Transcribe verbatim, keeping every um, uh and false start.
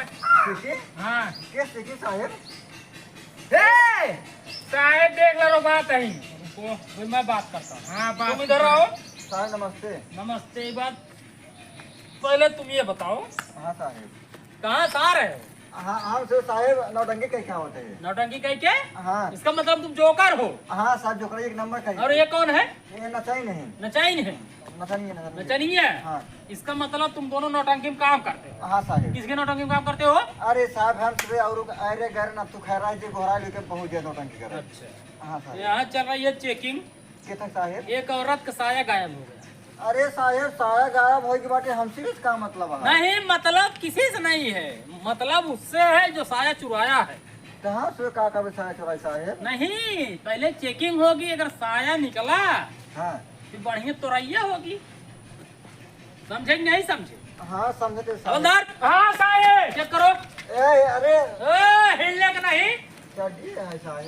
सीसी? हाँ। के सीसी साहेब? ए! साहेब देख लो, बात है। रुको, फिर मैं बात करता हूँ। हाँ, बात तुम इधर आओ। साहेब नमस्ते। नमस्ते, एक बात पहले तुम ये बताओ। हाँ साहेब। कहाँ से आ रहे हो? हाँ, हम से साहेब नौटंकी कह के आवत है। नौटंकी कह के? हाँ। इसका मतलब तुम जोकर हो? हाँ साहब, जोकर एक नंबर का ही। और ये कौन है? ये नचाई नहीं। नचाई नहीं? नचनिया, नचनिया। नचनिया? हाँ। इसका मतलब तुम दोनों नौटंकी में काम करते हो? हाँ साहेब। किसके नौटंकी में काम करते हो? अरे साहब, हम सुबह और अरे घर ना तू खैरा जी गोहरा लेके पहुँच गए नौटंकी करे। अच्छा। हाँ साहेब। यहाँ चल रही है चेकिंग। कितना साहेब? एक औरत का साया गायब हो गया। अरे साहेब, साया गायब होए के बाटे, हमसे का मतलब है? नहीं, मतलब किसी से नहीं है, मतलब उससे है जो साया चुराया है। कहाँ से का कबे साया चुराई साहेब? नहीं, पहले चेकिंग होगी, अगर साया निकला हाँ। तो बढ़िया तोरैया होगी। समझे कि नहीं समझे? हाँ, समझे तो साहेब। हवलदार, हाँ साहेब। चेक करो। ए, अरे। ए, हिलने का नहीं। चड्डी है साहेब।